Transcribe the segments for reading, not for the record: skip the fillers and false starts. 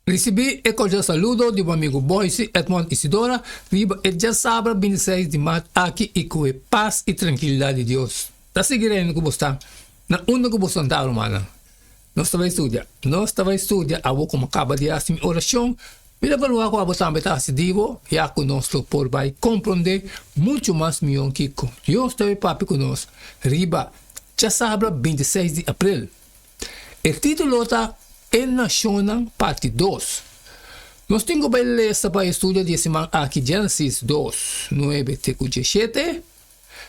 Risibí e kordial saludo di bo amigu Boyce Edmond Isidora riba e djasabra bintiseis di mart aki i ku e pas i trankilidat di Dios ta sigui reina ku bo sta na unda ku bo santá rumannan. Nos ta bai studia. Nos ta bai studia abo komo kaba di hasi mi orashon. Mi ta verwagt ku abo tambe ta hasi di bo ya ku nos lo por bai komprondé muchu mas mihó kiko Dios ta bai papia ku nos riba djasabra bintiseis di aprel. E título ta E Nashonnan Parti dos. Nos tin ku bai lesa pa e studio di e siman aki Génesis dos, nuebe te ku diesshete,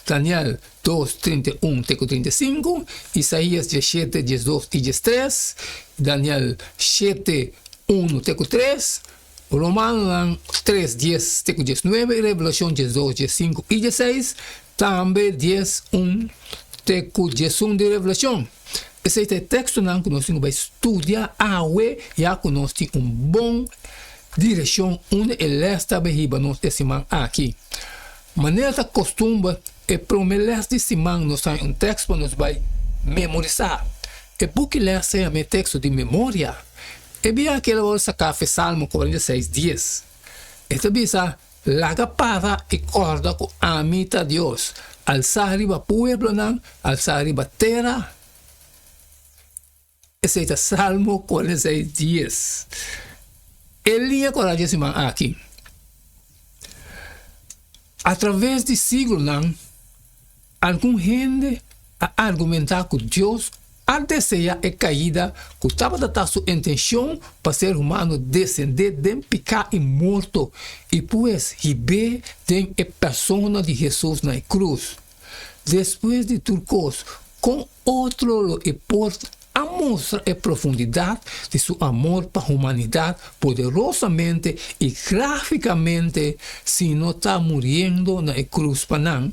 Daniel dos, 31 te ku 35, Isaías diesshete, diesdos i diestres, Daniel shete, unu te ku tres, Romanonan tres, dies te ku diesnuebe i Revelashon diesdos, diesinku i diesseis, tambe dies, un te ku diesun di Revelashon. Esei ta e tekstonan ku nos tin ku bai studia awe ya ku nos tin un bon direkshon unda e lès ta bai hiba nos e siman aki. Manera ta kostumber, e promé lès di siman nos ta haña un tekst pa nos bai memorisá. E buki lès ta yama e teksto di memoria. E bia aki el a wòrdu saká fe Salmo 46, dies. E ta bisa, Laga para i kòrda ku ami ta Dios. Alsá riba pueblonan, alsá riba tera. Esei ta Salmo 46, dies. E liña kòrda dje siman aki. Atraves di siglonan, Algun hende a argumentá ku Dios a deseá e kaida ku tabata ta su intenshon pa ser humano desendé den piká i morto i pues hib'é den e persona di Hesus na e krus. Despues di tur kos, kon otro lo e por a mustra e profundidat di su amor pa humanidat poderosamente i gráfikamente si no ta muriendo na e krus pa nan?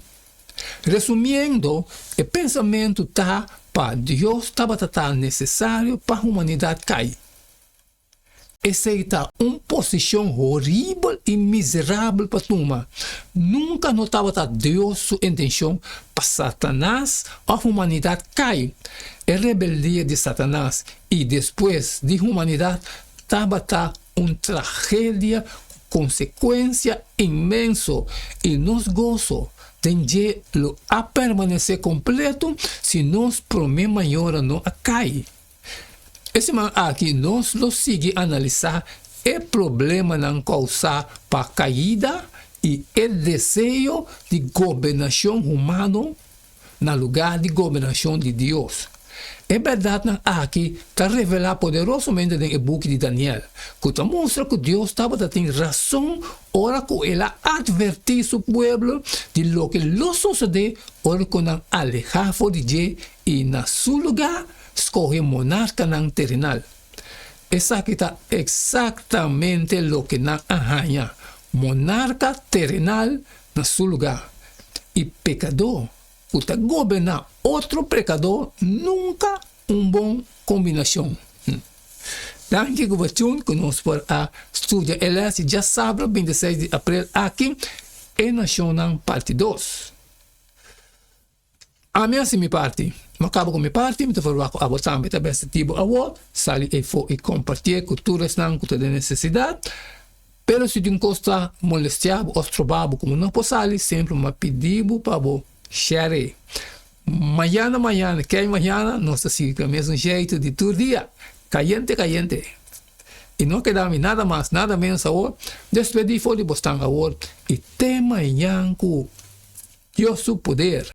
Resumiendo, e pensamentu ta pa Dios tabata ta nesesario pa humanidat kai. Esei ta un posishon horibel i miserabel pa tuma. Nunka no tabata Dios su intenshon pa Satanas òf humanidat kai. E rebeldia di Satanas i despues di humanidat tabata un tragedia ku konsekuensia inmenso i nos goso den dje lo a permanesé kompleto si nos promé mayornan no a kai. E siman aki nos lo sigui analisá e problemanan kousá pa kaida i e deseo di gobernashon humano na lugá di gobernashon di Dios. E bèrdatnan aki ta revelá poderosamente den e buki di Daniel, ku ta mustra ku Dios tabata tin rason ora ku el a atvertí su pueblo di loke lo sosodé ora ku nan alehá for di dje i na su lugá skohe monarkanan terenal. Esaki ta eksaktamente loke nan a haña, monarka terenal na su lugá. I pekadó ku ta goberná otro pekadó nunka un bon kombinashon. Danki ku bo tune ku nos por a studia e lès di djasabra 26 di aprel aki, E Nashonnan parti dos. Ami a hasi mi parti. Mi a kaba ku mi parti, mi ta verwagt ku abo tambe ta besti tipo awor, sali efo i kompartié ku tur esnan ku ta den nesesidat. Pero si tin kos ta molestiá bo òf stroba bo ku bo no por sali, semper mi a pidi bo pa bo share e. Mañana mañana, kei mañana, nos ta sigui ku e mesun jeito di tur dia, kayente kayente. I no keda mi nada mas, nada menos awor, despedí for di bosnan awor i te mañan ku Dios su poder.